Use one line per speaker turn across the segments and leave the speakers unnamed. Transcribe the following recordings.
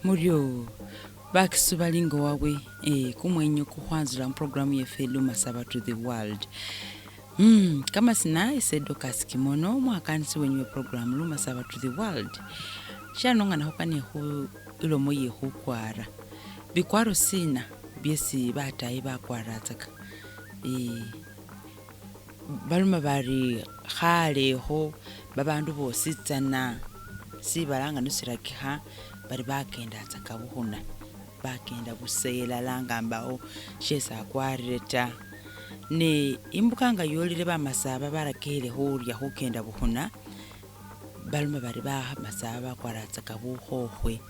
Muryo bakisu bali nga wabwe eh, kumwenyo kukhwanzula muprogramu yeffe Lumasaba to the world. Kamasina ese Dorcas Kimono omwakanisi wenyu we program Lumasaba to the world. Shano nga nakhukanie khu ilomo ye khukwara. Bikwaro sina byesi batayi bakwaratsaka? Eh, baloma bari khalekho babandu bositsana sibala nga nisirakikha bari bakendatsaka bukhuna. Bakenda busa elala nga mbawo shesi akwarire ta. Ne imbuka nga yolile bamasaba barakikile khurya khukenda bukhuna, baloma bari bamasaba bakwaratsaka bukhokhwe.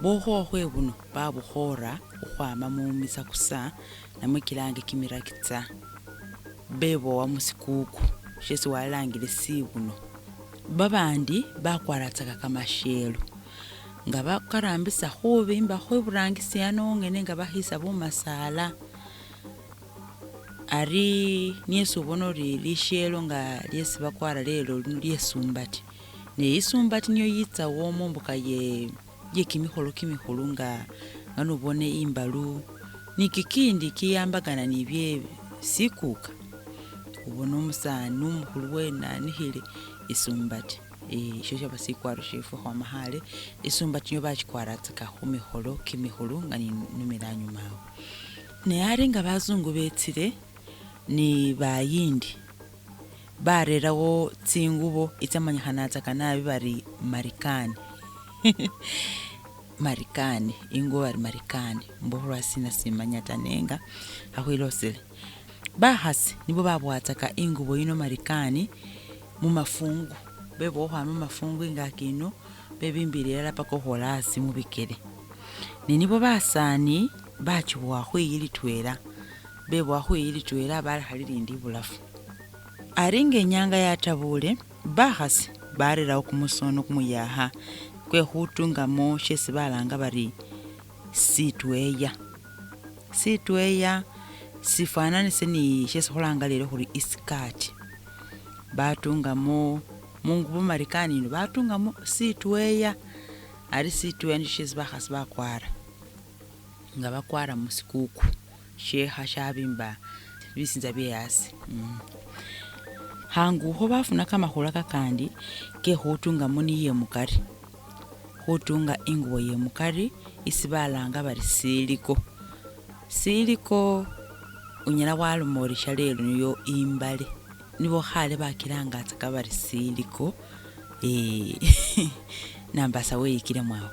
Bukhokhwe buno babukhora khukhwama mumisakusa namwe kilange kimirakitsa, bebowa musikuku shesi walangile sibuno. Babandi bakwaratsaka kamashelo nga bakarambisa khubimba khweburangisi ano wongene nga bakhisa bumasala. Ari niye subona ori lishelo nga lyesi bakwara lelo lino lye sumbati. Ne isumbati niyo yitsawo mumbuka ye ye kimikholo kimikhulu nga nga nubone imbalu ni kikindi kiyambakana ni bye sikuka. Ubona omusani umukhulu wenanikhile isumbati. Isho shaba sikwaro shefwe khwama khale, isumbati niyo bakikwaratsaka khumikholo kimikhulu nga ninumile anyuma awo. Ne ari nga bazungu betsile ni bayindi barerawo tsingubo itsamanyikhanantsaka nabi bari marikani marikani ingubo bari marikani mbo khulwasina simanya ta nenga khakhwilosele. Bakhasi nibo babwatsaka ingubo yino marikani mumafungu, bebowa khukhwama mumafungu ingaki ino bebimbile elala paka khukhwola asi mubikele. Ne nibo basani bachibowa khwiyi litwela, bebowa khwiyi litwela balekha lilindi ibulafu. Ari nga inyanga yatabule, bakhasi barerawo kumusono kumuyakha kwe khutungamo shesi balanga bari sitweya. Sitweya sifwananise ni shesi khulanga lelo khuri isikati. Batungamo mungubo marikani ino batungamo sitweya, ari sitweya nisho shesi bakhasi bakwara nga bakwara musikuku shekha shabimba bisinza bye asi. Khangukho bafuna kamakhula kakandi ke khutungamo ni ye mukari, khutunga ingubo ye mukari isi balanga bari siliko. Siliko unyala waloma ori shalelo niyo imbale, nibo khale bakilangatsaka bari siliko nambasa weyikilemo awo.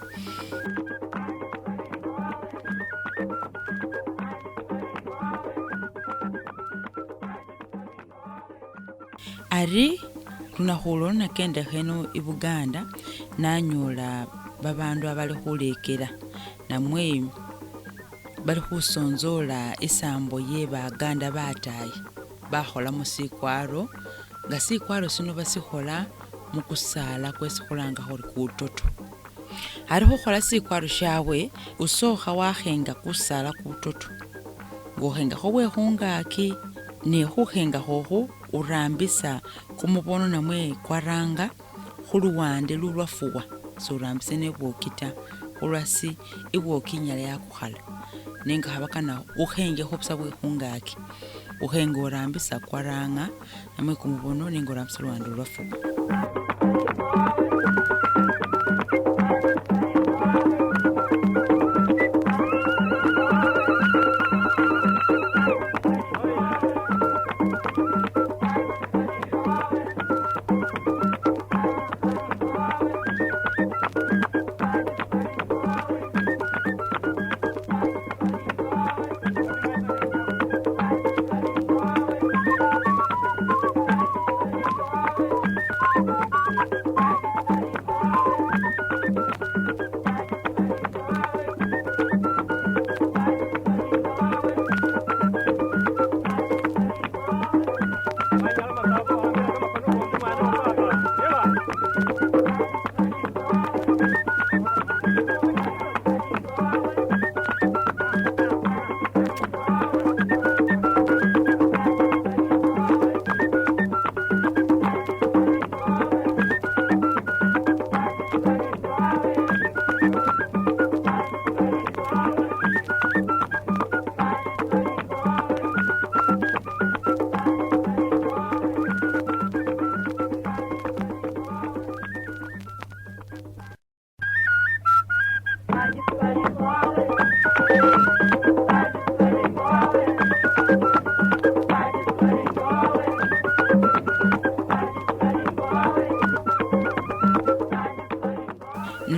Ari lunakhu olwo nakendakho eno ibuganda nanyola babandu abali khulekela namwe bali khusonzola isambo ye baganda batayi bakholamo sikwaro nga sikwaro sino basikhola mukusala kwesi khulanga khuri kutoto. Ari khukhola sikwaro shabwe usokha wakhenga kusala kutoto nga okhengakho bwe khungaki ne khukhenga khokhu urambisa kumubono namwe kwaranga khuluwande lulwafuwa sorambise nebwoki ta khulwasi ibwoki inyala yakukhala nenga khabakana ukhengekho busa bwe khungaki ukhenga orambisa kwaranga namwe kumubono nenga orambisa luwande lulwafuwa.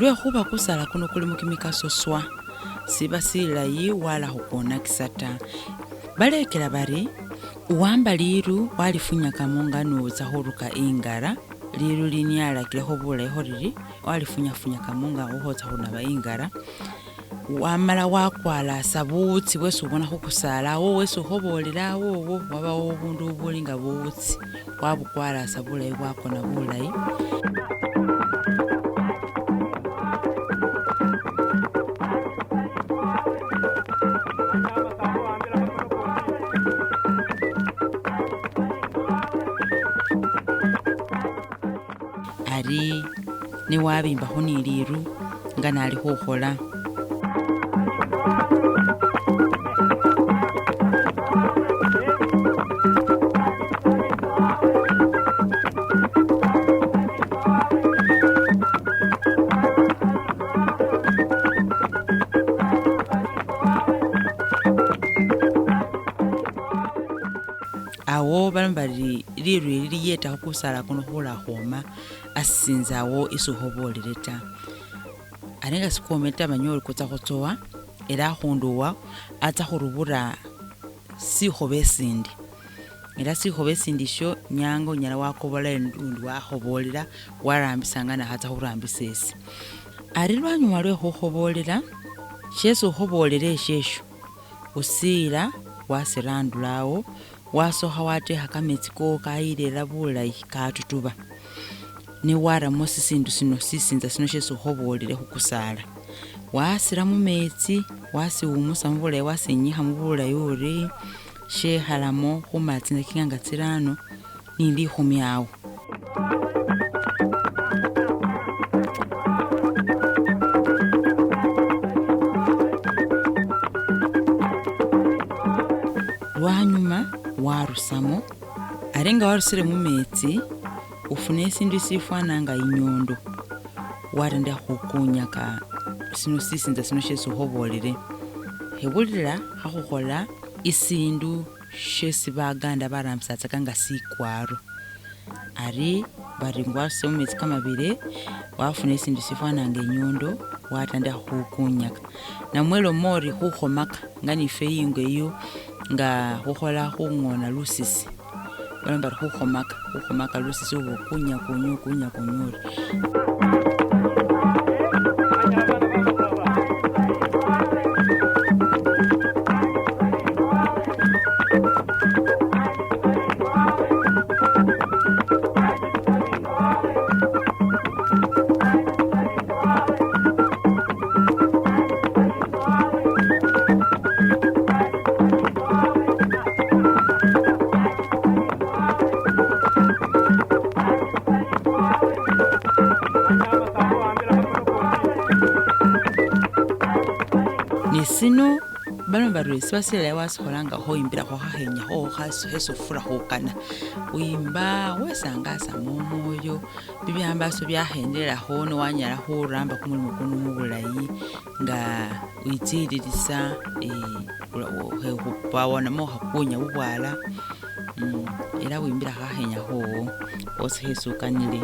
Lwekhuba kusaala kuno kulimo kimikaso swa, siba silayi wala khukwonakisa ta. Balekela bari uwamba liru walifunyakamo nga nutsa khuruka ingara, liru linialakilekho bulayi kho riri, walifunyafunyakamo nga ukhotsa khunaba ingara, wamala wakwalasa buwutsi bwesi ubona khukusaala awo wesi ukhobolela awowo wabawo bubundu bubuli nga buwutsi, wabukwalasa bulayi bwakona bulayi. Ari newabimbakho ni liru nga nali khukhola. Awo baloma bari liru eli liyetakho kusaala kuno khula khwoma asinza awo isi ukhobolele ta. Ate nga sikwomele ta manya ori kutsa khutsowa ela akhundu wa atsa khurubura sikhobo esindi. Ela sikhobo esindi isho nyanga onyala wakobola lundi wakhobolela warambisa nga nakhatsa khurambisa esi. Ari lwanyuma lwe khukhobolela, shesi ukhobolele eshesho usila wasirandula awo wasokha watekha kametsi kowo kayilela bulayi katutuba newaramo sisindu sino sisinza sino shesi ukhobolele khukusaala. Wasira mumetsi wasiwumusamo bulayi wasinyikhamo bulayi uri shekhalamo khumala tsidakika nga tsirano ni likhumi awo. Lwanyuma warusamo are nga warusile mumetsi ufuna esindu sifwana nga inyondo watandikha khukunyaka sino sisinza sino shesi ukhobolele. Khebulila khakhukhola isindu shesi baganda barambisatsaka nga sikwaro. Ari bari nga warusile mumetsi kamabile wafuna esindu sifwana nga inyondo watandikha khukunyaka. Namwe loma ori khukhomaka nga nifwe ingo eyo nga khukhola khungona lusisi. Baloma bari khukhomaka, khukhomaka lusisi uba okunyakunya okunyakunya ori. Nesino baloma bari siba silayi wasikhola nga khoyimbilakho khakhenya khowo khesi ofura khukana. Wimba wesangasa mumwoyo, bibyambaso byakhendelakho newanyala khuramba kumulimo kuno mubulayi nga witsililisa khekhupa namwe khakhukunya bubwala ela wimbila khakhenya khowo khosi khesi ukanile.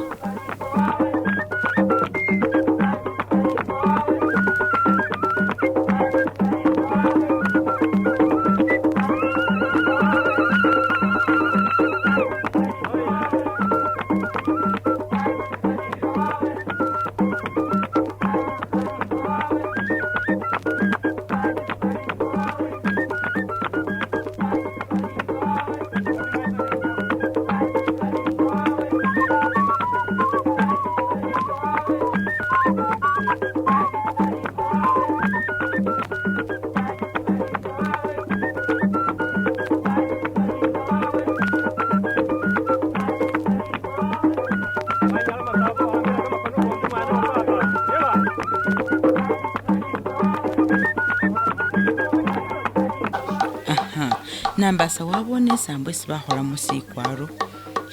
Nambasa wabone isambo isi bakholamo sikwaro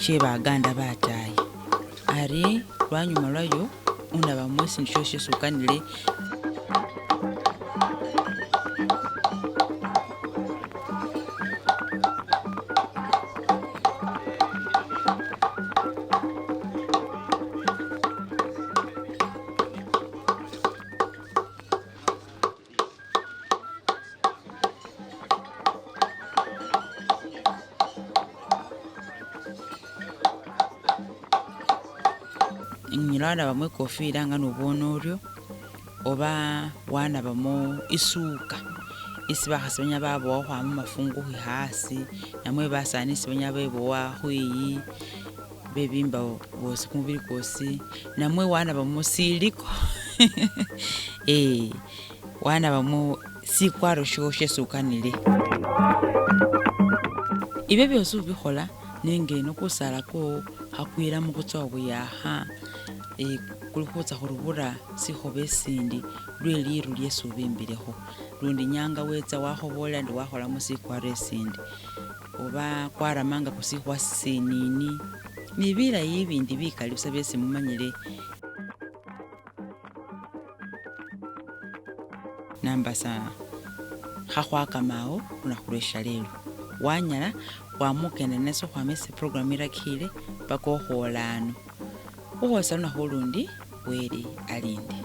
she baganda batayi. Ari lwanyuma lwayo unabamo isindu shosi shesi ukanile. Unyala wanabamo ikofila nga nubone uryo oba wanabamo isuka isi bakhasi banyala babowa khukhwama mumafungu khukhwikha asi namwe basani isi banyala bebowa khwiyi bebimba bosi kumubili kwosi namwe wanabamo siliko eh wanabamo sikwaro sho shesi ukanile. Ibyo byosi ubikhola nenga eno kusaala kwowo khakwilamo kutsowa buyakha eh kuli khutsa khurubura sikhobo esindi lwe liru lyesi ubimbilekho. Lundi nyanga wetsa wakhobolela ndi wakholamo sikwaro esindi oba kwarama nga kusikhwa sisinini ni bilayi ibindi bikali busa byesi mumanyile. Nambasa khakhwakama awo lunakhu lwe shalelo. Wanyala wamukenda nase khukhwama esi program irakikhile paka ukhwola ano. Khukhwosa lunakhu ulundi, Wele alinde.